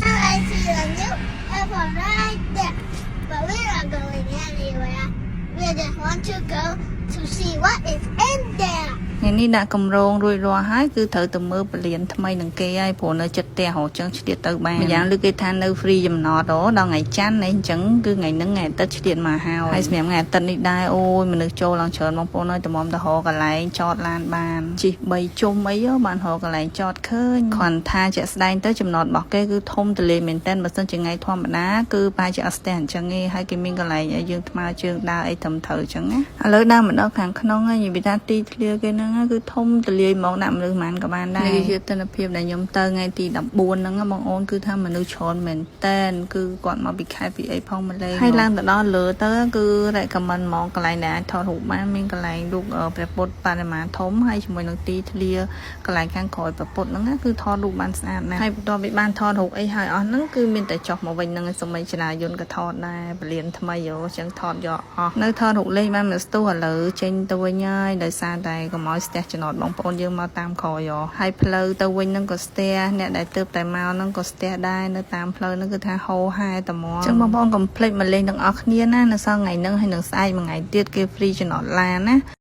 I see a new airport right there. But we're not going anywhere. We just want to go to see what is in there. ថ្ងៃនេះដាក់កម្រងរួចរាល់ហើយគឺត្រូវទៅមើលពលានថ្មីនឹងគេហើយព្រោះនៅចិត្តផ្ទះហ៎ចឹងឆ្លៀតទៅបានម្យ៉ាងលើគេថានៅ free ចំណតហ៎ដល់ថ្ងៃច័ន្ទនេះអញ្ចឹងគឺថ្ងៃហ្នឹងថ្ងៃអាទិត្យឆ្លៀតមកហើយហើយសម្រាប់ថ្ងៃអាទិត្យនេះដែរអូយមនុស្សចូលឡើងច្រើនបងប្អូនអើយតម្រាំទៅរកកន្លែងចតឡានបានជិះ3ជុំអីហ៎បានរកកន្លែងចតឃើញគ្រាន់ថាជាក់ស្ដែងទៅចំណតរបស់គេគឺធំទលាយមែនតើបើសិនជាថ្ងៃធម្មតាគឺប្រហែលជាអត់ស្ទះអញ្ចឹងទេហើយគេមានកន្លែងឲ្យយើងថ្មើរជើងដើរអីត្រឹមត្រូវអញ្ចឹងណាឥឡូវដើរមកដល់ខាងក្នុងហើយនិយាយថាទីធ្លាគេហ្នឹងគឺធំទលាយហ្មងដាក់មនុស្សប៉ុន្មានក៏បានដែរនេះគឺជាទិដ្ឋភាពដែលខ្ញុំទៅថ្ងៃទី14ហ្នឹងបងអូនគឺថាមនុស្សច្រើនមែនតែនគឺគាត់មកពីខេត្តពីអីផងម្លេះហើយឡើងទៅដល់លើទៅគឺ recommend ហ្មងកន្លែងដែលអាចថតរូបបានមានកន្លែងរូបព្រះពុទ្ធបដិមាធំហើយជាមួយនឹងទីធ្លាកន្លែងខាងក្រោយព្រះពុទ្ធហ្នឹងគឺថតរូបបានស្អាតណាស់ហើយបន្ទាប់ពីបានថតរូបអីហើយអស់ហ្នឹងគឺមានតែចុះមកវិញហ្នឹងឲ្យសម័យចនាយន្តក៏ថតដែរពលានថ្មីយោអញ្ចឹងថតយកអស់នៅថតរូបលេងបានមួយស្ទុះឥឡូវចេញទៅវិញហើយដោយសារតែកុំឲ្យស្ទះចំណតបងប្អូនយើងមកតាមក្រោយយោហើយផ្លូវទៅវិញហ្នឹងក៏ស្ទះអ្នកដែលទៅតែមកហ្នឹងក៏ស្ទះដែរនៅតាមផ្លូវហ្នឹងគឺថាហូរហែតែមកអញ្ចឹងបងប្អូនកុំភ្លេចមកលេងទាំងអស់គ្នាណានៅសល់ថ្ងៃហ្នឹងហើយនឹងស្អែកមួយថ្ងៃទៀតគេ free ចំណតឡានណា។